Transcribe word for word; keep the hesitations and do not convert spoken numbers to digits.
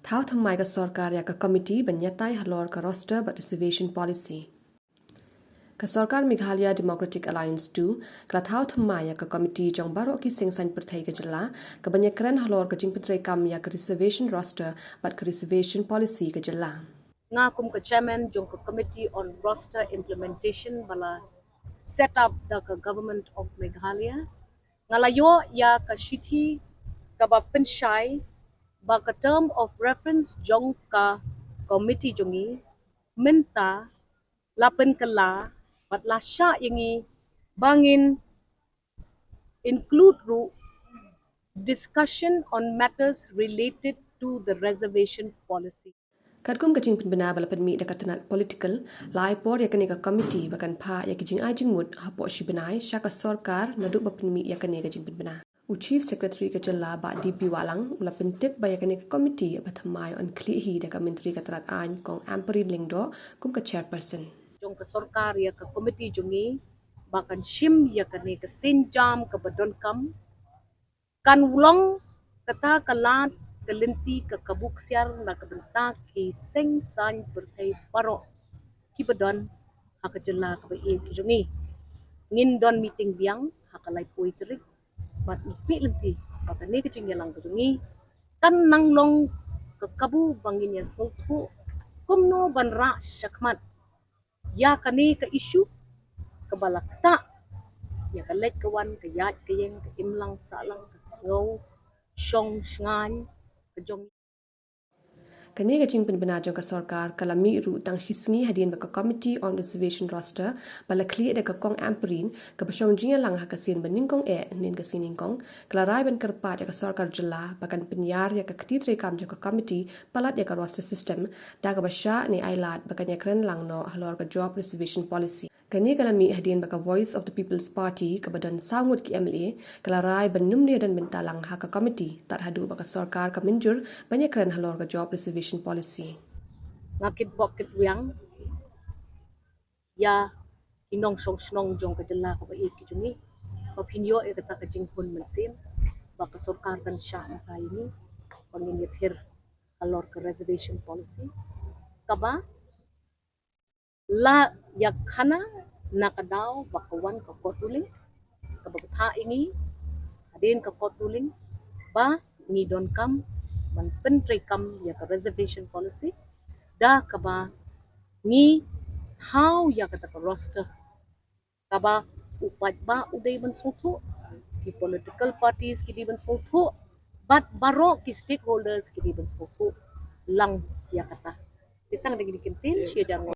Thaw thymmai ka sorkar ïa ka komiti ban ïatai halor ka roster bad reservation policy. Ka sorkar Meghalaya Democratic Alliance two ka la thaw thymmai ïa ka komiti jong baroh ki seng saiñ pyrthei ka jylla, ka ban ïakren halor ka jingpyntreikam ïa ka reservation roster bad ka reservation policy ka jylla. Nga kum ka chairman jong ka Committee on Roster Implementation ba la set up da ka Government of Meghalaya, nga la ïoh ïa ka shithi kaba pynshai ba ka term of reference jong ka komiti jong ngi mynta la pynkylla bad la shah ïa ngi ba ngin include ruh discussion on matters related to the reservation policy. Katkum ka jingpynbna ba la pynmih da ka tnat political, la ai por ïa kane ka komiti ba kan phah ïa ki jingai jingmut hapoh shi bnai sha ka sorkar naduh ba pynmih ïa kane ka jingpynbna. U Chief Secretary ka jylla Bah D P Wahlang u la pyntip ba ïa kane ka komiti ba thymmai yn khlieh hi da ka Myntri ka tnat aiñ Kong Ampareen Lyngdoh kum ka chairperson jong ka sorkar ïa ka komiti jong ngi ba kan shim ïa kane ka sienjam kaba donkam. Kan long kata ka lad ka lynti ka kabu ksiar na ka bynta ki seng saiñ pyrthei baroh kiba don ha ka jylla kaba ïeit ka jong ngi. Ngin don meeting biang ha ka laiphew tarik bad ngi peit lynti ba kane ka jingïalang ka jong ngi kan nang long ka kabu ba ngin ïa sngewthuh kumno ban rah shakhmat ïa kane ka issue kaba la ktah ïa ka leit ka wan, ka ïaid ka ïeng, ka imlang sahlang, ka sngew shong shngaiñ ka jong. Kane ka jingpynbna jong ka sorkar ka la mih ruh tang shi sngi hadien ba ka Committee on Reservation Roster ba la khlieh da ka Kong Ampareen, kaba shong jingïalang ha ka sien ba nyngkong eh hynnin ka sngi nyngkong, ka la rai ban kyrpad ïa ka sorkar jylla ba kan pynïar ïa ka kti treikam jong ka komiti palat ïa ka roster system, da kaba shah ne ai lad ba kan ïakren lang noh halor ka job reservation policy. Kane ka la mih hadien ba ka Voice of the People's Party kaba don saw ngut ki M L A ka la rai ban ym don bynta lang ha ka komiti tad haduh ba ka sorkar ka mynjur ban ïakren halor ka job reservation policy. Nga kitbok kitrwiang ïa ki nongshong shnong jong ka jylla kaba ïeit ka jong ngi ba phin ïoh ïa kata ka jinghun mynsiem ba ka sorkar kan shah mynta ïa ngi ba ngin ïathir halor ka reservation policy kaba la ïakhana na ka daw ba ka wan ka court ruling kaba bthah ïa ngi hadien ka court ruling ba ngi donkam ban pyntreikam ïa ka reservation policy da kaba ngi thaw ïa kata ka roster kaba u paidbah u dei ban sngewthuh, ki political parties ki dei ban sngewthuh bad baroh ki stakeholders ki dei ban sngewthuh lang ïa kata. Te tang da kine ki kyntien shi hajar